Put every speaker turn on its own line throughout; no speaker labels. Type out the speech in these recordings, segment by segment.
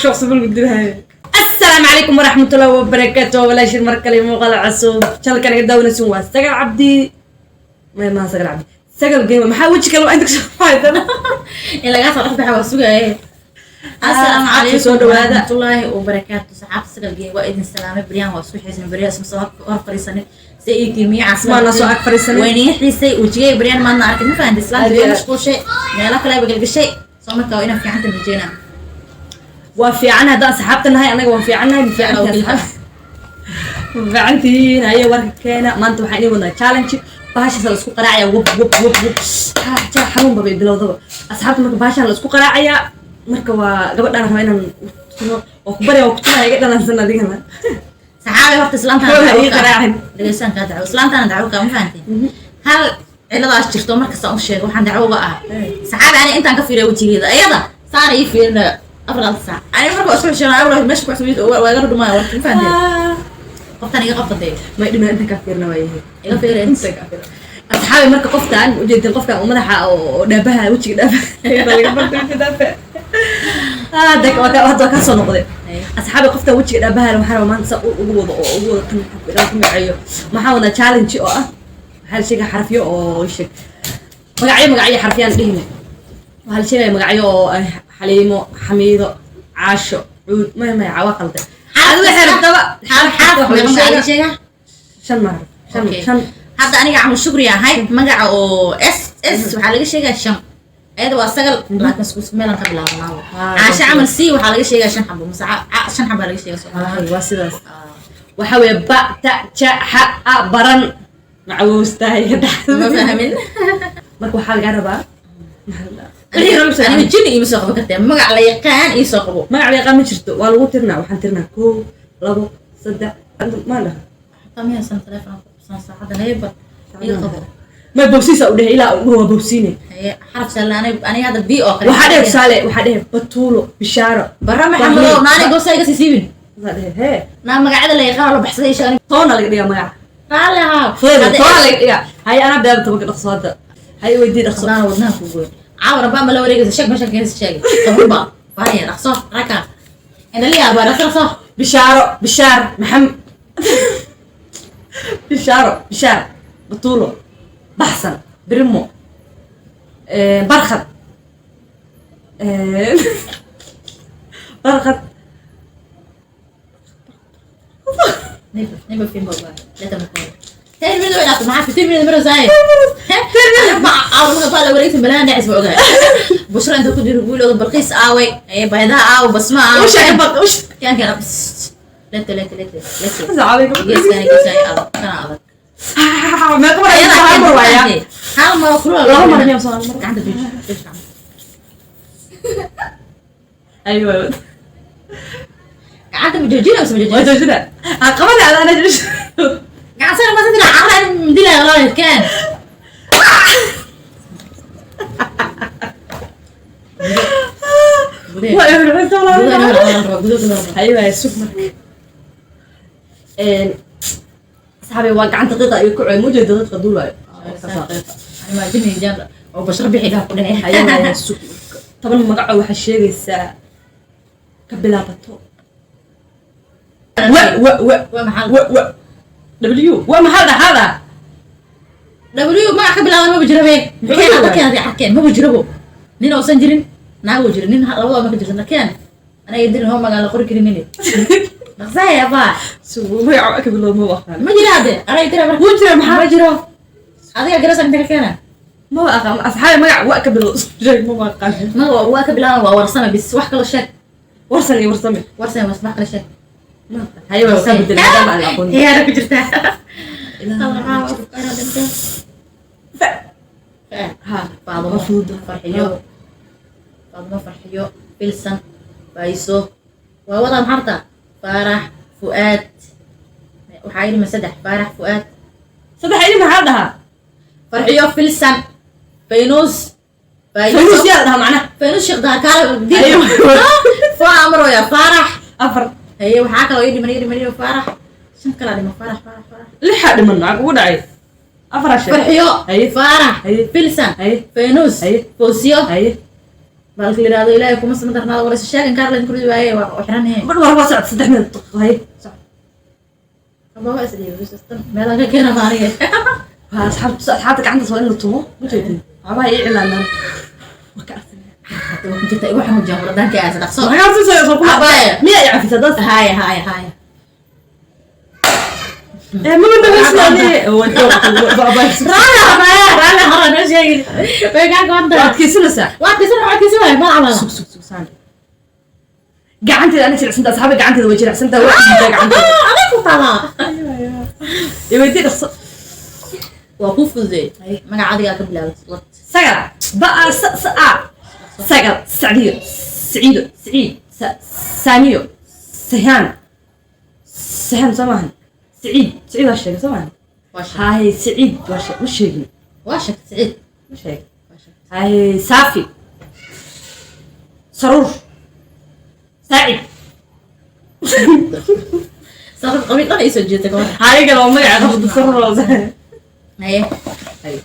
Shoq sabal gudinahay. Assalaamu calaykum waraxmatullaahi wabarakaatu. Walaashin, mar kale muuqaal cusub. Channelkan iga daawanaysin waa Sagal Cabdi. May maha Sagal Cabdi, Sagal Game. Maxaa weji kale waa inta kasoo faydana?
In lagaa soo dhex baxa waa sugaaye. Assalaamu
Asxaabta,
calaykum
soo dhawaada.
Waraxmatullaahi wabarakaatu. Saxaabta Sagal Game, waa idin salaamay. Baryahan waa isku xiisnay, baryahan isma soo hor fadhiisanin. Se ii tiimiye?
Maana soo ag fadhiisanin.
Waynii xiisay wejigay baryahan, maadna arkin. Ma fahanti? Islaanta
Aad
way
iyo aad.
mashquulshay, meelo kale ba gelgashay. Soo marka waa inaan fiicanta rajeynaa.
Waa fiican haddaan asxaabta nahay, anaga waa fiicannahay. Ma fiicantihiin asxaab? Ma fiicantihiin? Haye, warka keena. Maanta waxaan idin wadnaa challenge. Bahashaas la isku qaraacaya, wab wab wab wab, ha ja, xanuun baba bilowdaba, asxaabta. Marka bahashaan la isku qaraacayaa, marka waa gabadhaan raba inaan tuno oo ku barya, waa ku tunaya, iga dhalansan adigana.
Saxaabi, horta islaantaana
Waa
dacwo
ii
ka
qaraacin.
Dhegeystaan, kaa dacwo, islaantaana dacwo kaa. Ma fahanteen? Hal ciladaas jirto markasta u sheego, waxaan dacwo uga ah saxaabi, aniga intaan ka fiiriya wejigeeda, iyada saana ii fiirina 4 saac. Aniga marka waa isku xishoonaa, awla meesha ku xishoonay, waa iga dhumaya warka. Ma fahanteen? Qoftan iga qabta dee.
May dhiman, inta kaa fiirna waayahay.
Iga fiiri.
Inta kaa fiirna. Asxaabi, marka qoftaan ujeedin, qofkan oo madaxa oo dhaabaha, wejiga dhaabaha laga bartay, wejiga dhaabaha. Hadda waa kaa soo noqday. Asxaabi, qofta wejiga dhaabaha waxaa rabaa maanta saa ugu wado oo ugu wado tan inaan ku miceeyo. Maxaa wadnaa? Challenge oo ah, waxaa la sheegaya xarafyo oo sheeg magacyo, magacyo xarafyaan dhihine. Waxaa la sheegaya magacyo oo ah Xaliimo, Xamiido, Caasho, Cuud. Maya maya, waa qalday. Adi waxay rabtaba.
Xaraf xaraf
wax lagu
meeqa magac laga
sheegaa.
Sheegaa.
Shan ma xaraf, shan.
Okay.
Shan.
Hadda aniga camal Shukri ahay, magaca oo S S waxaa laga sheegaa shan, ayada waa sagal, laakiin isku meelan ka bilaabanaa. Caasha camal C waxaa laga sheegaa shan xabo, mase shan xabaa laga sheegaa Soomaaliya.
Waa sidaas. Waxaa weeye ba, ta, ja, xa, a, baran macawowstahay ka
Ma
dhaxda.
fahmin.
Marka waxaa lagaa rabaa, maxaa la dhahaa? Wixii rabo soo
Aniga jini iima soo qaban kartee, magac la yaqaan ii soo qabo.
Magac la yaqaan ma jirto, waa lagu tirnaa. Waxaan tirnaa kow, labo, saddex, maa dhaha.
Xataa miyaysan telefoon ku qabsan saacadda? Heeba ii qabo.
Ma bogsiisa u dhehe ilaa uu waa bogsiine.
Haye, xaraf sahlan. Aniga hadda B oo kale.
Waxaa dhehe tusaale, waxaa dhehe Batuulo, Bishaaro.
Barra Maxamedow, naani goosa iga sii siibin.
Waxaa dhehe hee.
Naa magacyada la yaqaan oo la baxsaday isha aniga.
Toona laga dhigaa magaca.
Raalli ahaa.
Fudeed, toona laga dhigaa. Haye, anaa bilaaba 10-ka. Dhaqso hadda, haye, weydii, dhaqso.
Wadnaha, wadnaha ku goyn caawa rabaa. Ma la wareegaysa? Sheeg meesha keenaysa, sheeg 10 ba faaya. Dhaqso raka indhaliya baa, dhaqso, dhaqso.
Bishaaro, Bishaar, Maxamed, Bishaaro, Bishaar, Batuulo, Baxsan, Birimo, Barkhad, Barkhad.
Niba fin baba leta makoro 10 minutes way dhaafto. Maxaa 15 minutes maro saay ma caawa marka baa la wareegsan balaan dhacis. Ma ogahay Bushra inta ku jiro guulooda Balqiis aaway ee baydaha aaw, Basma aaw.
Usha ka baq, usha.
Kan kan lete lete lete lete.
Asxaabi.
Geeskaan, geeskaan adag, kana adag.
Meeqa mar ayaa? Hal mar waaya.
Hal mar oo kulul.
Laba mar miyaa soo hal mar?
Gacanta jooji, jooji gacanta.
Aywa.
Gacanta ma joojina mise ma
waa
joojina?
Joojina qabada ada, ana joojina.
Gacan sare ma sidii carra dilaa walaal kan.
Waa haye, sug. Marka asxaabi, waa gacanta qiiqa iyo ku coy. Mujeeda daqiiqa duulaayo. Haye waaya, sug. Marka 10 magaco waxaa sheegaysaa ka bilaabato wa wa wa wa wa W. Wa maxaa dhaxaada?
W magac ka bilaaban maba jiro be.
Muxuu
Keen
yahay?
Keen arkeen maba jirabo. Nin uusan jirin, naag uu jirin, nin labadaba ma ka jirto. Keen anaga dirin hoo magaala qori karin nini dhaqsahay abaa.
Sug, magaca ka bilowd maba aqaan.
Ma jira hadde, anaga dira marka.
Wuu jira, maxaa?
Ma jiro, adiga garasa inta ka keena.
Maba aqaan, asxaabi. Magac wa ka bilowd sheeg, maba aqaan.
Magaca waa ka bilaaban waa Warsame bis, wax kaloo sheeg.
Warsan iyo Warsame.
Warsame, wax kale sheeg.
Haye, waa ka bedelay maadaama aan aqoon.
Ciyaara ku jirtaa.
Fa. Ha.
Faadumo.
Waa fududahay.
Farxiyo, Faadumo, Farxiyo, Filsan, Fayso, waa wadaa maxarta, Faarax, Fu'aad. Waxaa yidhi ma saddex? Faarax, Fu'aad.
Saddex ili maxaa dhahaa?
Farxiyo, Filsan, Faynuus.
Faynuus yaa dhahaa macnaha?
Faynuus Sheekh Dahakaala.
Ayo.
Faa amroya Faarax.
Afar.
Haye, waxaa kaloo ii dhiman, ii dhiman, ii dhiman. Faarax, shan kalaa dhiman. Faarax, Faarax, Faarax.
Lixaa dhiman, maxaa kugu dhacay? Afaraa sheeg.
Farxiyo.
Haye.
Faarax.
Haye.
Filsan.
Haye.
Faynuus.
Haye.
Fawsiyo.
Haye.
Balka la yiraahdo Ilaahay kuma sama darnaado wala sheegan kaar la kuri waaye waa xiran yahay.
Mar waa socod 3 daqiiqo, hay socod.
Ababa is dhiibay sistan meel ka keena maaniga.
Waa asxaabta gacanta soo in la tumo ma jeedin waxbaa ii cilaanaan waa ka arsanaya.
Hadda waa ku jirta igu xanuujiyaan waradaanka aas dhaqso.
Waxaa arsanaya soo kuma
Abaya.
miyaa i cafisa dad.
Haya haya haya.
Ee mama dhageysnaani.
Raala abaya raala hore noo sheegin way kaa goontaa.
Waad adkeysanaysaa.
Waa kisan waa ma camal.
Sug sug sug saan gacanteeda ana jilicsantaa asxaabta gacanteeda way jilicsantaa waa xidhiidhaa gacanteeda.
Aday ku taalaa.
Iweydii dhaqso.
Waa kuu fududeey magaca adigaa ka bilaabay wad.
Sagal ba a sa sa a sagal sacdiyo saciido saciid saamiyo sahaan sahaan soo maahan saciid saciid waa sheegay soo maahan.
Waa sheeg.
Haye saciid waa sheeg ma sheegin.
Waa sheeg Saciid.
Ma sheegin.
Waa sheeg.
Haye saafi saruur saacid.
Sarif qabiil dhan ay soo jeedtay gabar.
Haye gala waa magaca qabta saruur
Haye.
Haye.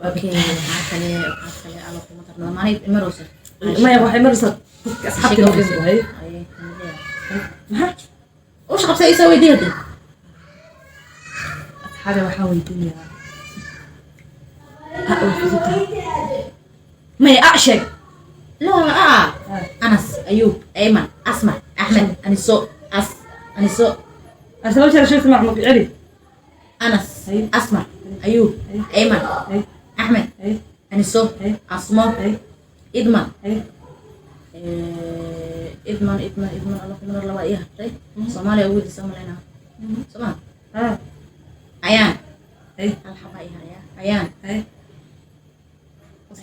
Okay, waxaa kale alla kuma darnada maalin imarowsa.
Maya waxay maraysaa dadka asxaabta maraysa haye.
Haye.
Maxaa?
Ush qabsay isoo weydiiyay hadda.
Asxaabi waxaa weydiinayaa ha way fududahay maya a sheeg.
لا آه. أنس أيوب أيمن أسمع أحمد أنسو أس أنسو.
أرسل لو شرشت مع celi.
أنس.
أيوب.
أسمع أيوب.
أيوب.
أيمن.
أيوب.
أحمد.
أيوب.
أنسو.
أيوب.
أسمو.
أيوب.
إدمان.
أيوب.
إدمان إدمان إدمان الله كمر الله إيه طيب صومالي أول سومالي سومال.
آه.
عيان.
أيوب.
الحبا إيه عيان.
أيوب.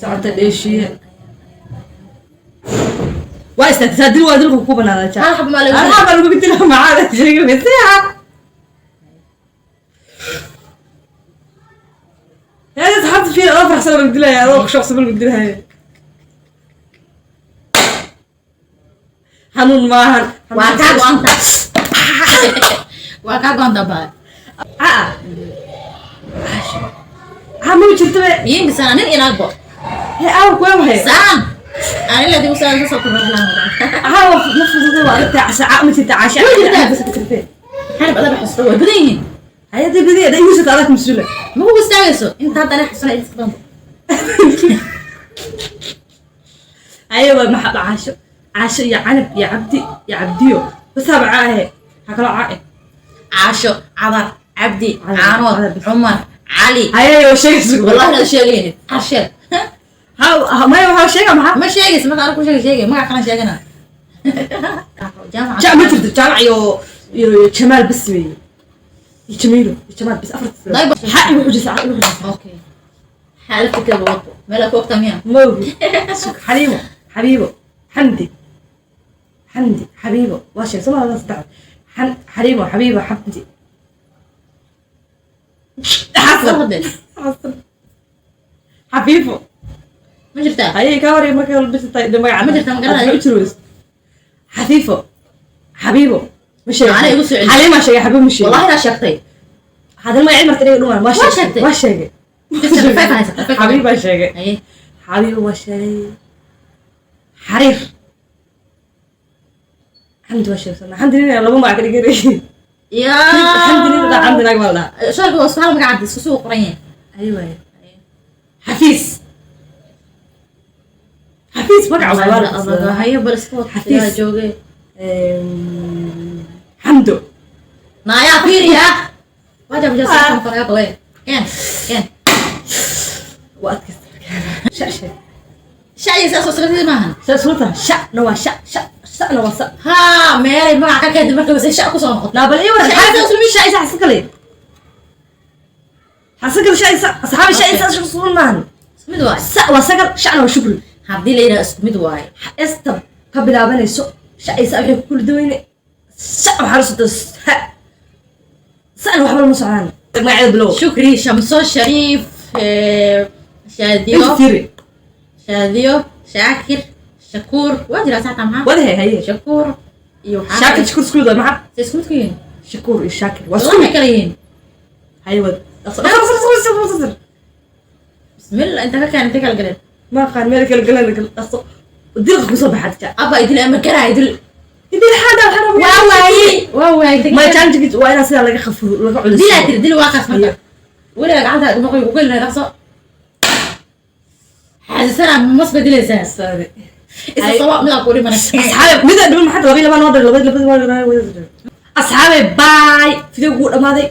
socota dheeshiye waa istaagtaa dil waa dilku ku banaada jaa.
Hal xabo maa lagu
hal xabo lagu dila maxaa sheegi maysaa هذا asxaabta fiir adoo faraxsan lagu dilaya adoo kushoqsan lagu dilaya xanuun maahan.
Waa kaa go'anta waa kaa go'anta baa.
Aa aa ma jirto be.
Miyin bisana nin inaagbo.
Hee aawa kuwa wahay.
Saan ani ladii usaan soo kurraan.
Aawa ma fududa waa aragtaa casha ma jirta casha.
Ma jirtaa.
Bas jirtee.
Xanib adaba xusuusta way badan yihiin.
Hay'adda badiya da igu soo adag mas'uula.
Ma kugu istaagayso inta haddana xusuna iska doonto.
Aywa ma caasho caasho iyo canab iyo cabdi iyo cabdiyo bas haba caahe ha kalo caahe.
Caasho cadar cabdi.
Cadar,
caanood.
cadar bis.
Cumar cali.
Haye waa sheegaysa.
Wallahi inaad sheegaynin casheeg.
Ha maya waxaa sheega maxaa.
Ma sheegaysa marka anigu ku sheegay sheegay magac kalan sheegana jaamaca.
Ja ma jirto jaamac iyo iyo jamaal bas weeye iyo jamiilo iyo jamaal bas afarta.
Dayba.
Ha igu xujisa ha igu xujisa.
Okay xaalad fikir wado meel ku ogtaa miya.
Ma ogi xaliimo xabiibo xamdi xamdi xabiibo waa sheeg soo ma saddex xaliimo xabiibo xamdi xasan.
Hadde.
Xasan xafiifo.
Ma jirtaa.
Ayay ka hor markay walbisa tahay magaca.
Ma jirtaa, ma garanayo.
Ma jiro xafiifo xabiibo ma sheegay.
Macnaha igu soo celi.
Xaliima sheegay xabiibo ma sheegay.
Wallahi inaad sheegtay.
Hadal magaci marta inaga dhumaan waa
Waa
sheegtay.
sheegtay.
Waa sheegay.
Five haysataa, five.
Xabiib baa sheegay.
Haye.
Xabiib waa sheegay xariir xamdi waa sheegay xamdi nin laba magac ka dhiganay.
Yaa.
Xamdi nin la xamdi naag baa la dhahaa.
Sheegay waa hal magac isku soo qoran yahay.
Ay waaye xafiis xafiis magaca waa la
Abaga haye bal iska wad.
Xafiis.
Yaa joogay.
Xamdo.
Naya fiiriya waja waja soo qoray qoray keen keen.
Waa adkaysta sha sheeg.
Shacyi saas oo sanadii maahan.
Sha sultan shana waa sha sha shana waa sa.
Haa meelay magac ka keentay markii wase shac ku soo noqotay.
Laa bal ii waran.
Sha isa
sha isa xasan kale xasan kale sha isa asxaabi sha isa isku sunnaan.
Isku mid waaye.
Sa waa sagal shana waa shukri.
Haddii la yidhaha isku mid waaye.
Esta ka bilaabanayso sha isa waxay ku kula duwayne sa waxaa la socda ha sana waxba lama socdaan magaceeda bilow.
Shukri shamso shariif shaadiyo.
Inta tiri.
Shaadiyo shaakir shakuur waa jiraa saxta maxaa.
Wadahe haye.
Shakuur iyo waxaa
shaakir
kale-
shakuur isku mid waa maxaa.
Say isku mid ku yihiin.
Shakuur iyo shaakir waa isku
wallahi
mid
kala yihiin.
Haye wad
bismillah inta ka keen inta kala galeen.
Ma aqaan meel kala galeen kala dhaqso. Dilqa kusoo baxaa.
Abba idil ama garaa idil.
Idil xaada waxaa.
Waa waayey, waa waayey.
Ma challenge waa inaa sidaa laga khafuro, laga culus.
Dilaa tiri, dil waa qaas. Marka weligaa gacanta dhumaqay ku gelina, dhaqso xaasisana mas bedilaysaa.
Sorry.
Isa saba midaan ku dhimana.
Asxaabe, mida dhiman maxaa? Laba iyo laba noo dhar, laba laba waa wada. Asxaabe, bye, video wuu dhamaaday.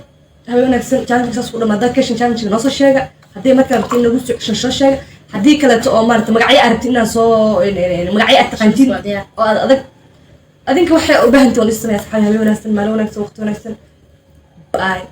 Habeen wanaagsan. Challenge saas ku dhamaaday. Question challenge noo soo sheega haddii markaa rabtiin nagu soo soo sheega. Haddii kaleeto oo maarata magacyo aad rabtiin inaan soo magacyo aad taqaantiin oo aad adag adinka waxay u baahantiin waan is sameeya. Asxaabe, habeen wanaagsan, maalin wanaagsan, waqti wanaagsan. Bye.